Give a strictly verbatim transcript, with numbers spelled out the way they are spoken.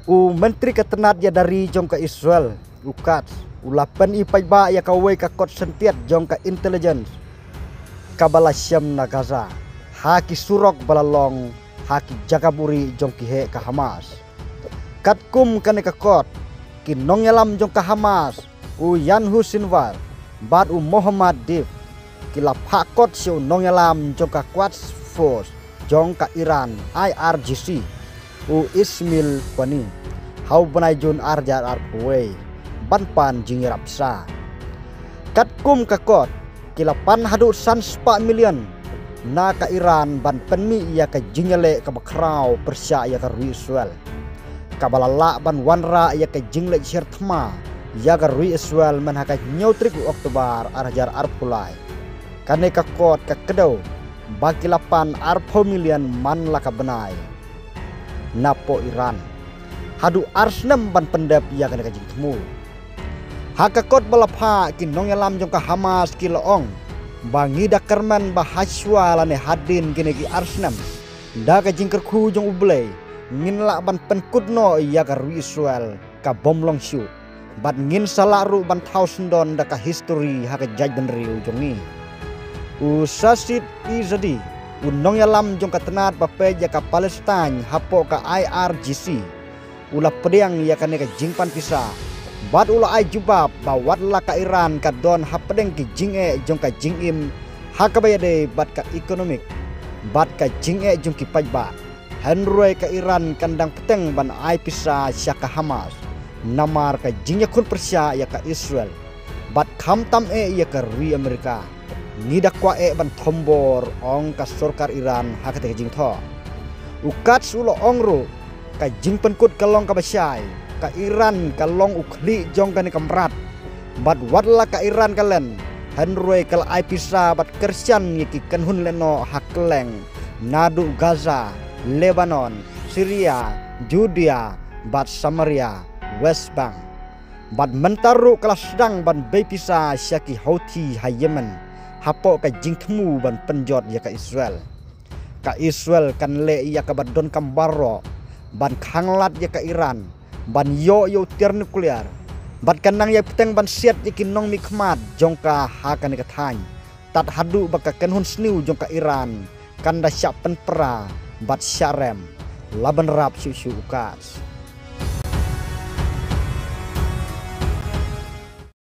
U Myntri ka tnat ïada ri jong ka Israel, u Katz, u la pyni paidbah ïa kawei ka kot syntiat jong ka intelligence kaba la shem na Gaza ha ki surok ba la long ha ki jaka buhrieh jong ki heh ka Hamas. Katkum kane ka kot, ki nongïalam jong ka Hamas, u Yahu Sinwar bad u Mohammad Deif, ki la phah kot sha u nongïalam jong ka Quds Force jong ka Iran, I R G C, u Ismail Qaani, ha u bnai Jun ar hajar arphew wei, ban pan jingïarap sa. Katkum ka kot, ki la pan haduh san spah million na ka Iran ban pynmih ïa ka jingïaleh kaba khraw pyrshah ïa ka ri Israel, kaba la lah ban wanrah ïa ka jingleit sher thma ïa ka ri Israel myn ha ka hynñiew tarik u October ar hajar arphew lai. Kane ka kot ka kdew ba ki la pan arphew million man la ka bnai napoh Iran, haduh ar snem ban pyndep ïa kane ka jingthmu. Ha ka kot ba la phah, ki nongïalam jong ka Hamas ki la ong ba ngi da kyrmen ba hashwa lane hadien kine ki ar snem, da ka jingkyrkhu jong U Blei, ngin lah ban pynkut noh ïa ka ri Israel ka bym long shuh, bad ngin sa lah ruh ban thaw syndon da ka histori ha ka jaitbynriew jong ngi. U Sajid Ezadi, u nongïalam jong ka tnat ba peit ïa ka Palestine hapoh ka I R G C, u la pdiang ïa kane ka jingpan pisa bad u la ai jubab ba wat la ka Iran ka don hapdeng ki jingeh jong ka jingim ha kaba ïadei bad ka economic bad ka jingeh jong ki paidbah, hynrei ka Iran kan dang bteng ban ai pisa sha ka Hamas namar ka jingïakhun pyrshah ïa ka Israel. Bad khamtam eh ïa ka ri Amerika, ngi da kwah eh ban thombor, ong ka sorkar Iran ha kata ka jingthoh. U Katz u la ong ruh, ka jingpynkut ka long kaba shai, ka Iran ka long u khlieh jong kane ka mrad. Bad wat la ka Iran ka len, hynrei ka la ai pisa bad kyrshan ïa ki kynhun lehnoh ha kylleng, naduh Gaza, Lebanon, Syria, Judea, bad Samaria, West Bank. Bad mynta ruh ka la sdang ban bei pisa sha ki Houthi ha Yemen, hapoh ka jingthmu ban pynjot ïa ka Israel. Ka Israel kan leh ïa kaba donkam baroh ban khanglad ïa ka Iran ban ïoh ïa u tiar nuklear, bad kan nang ïai bteng ban siat ïa ki nongmihkhmat jong ka ha kane ka thaiñ, tad haduh ba ka kynhun sniew jong ka Iran kan da shah pynpra bad shah rem, la bynrap shuh shuh, u Katz.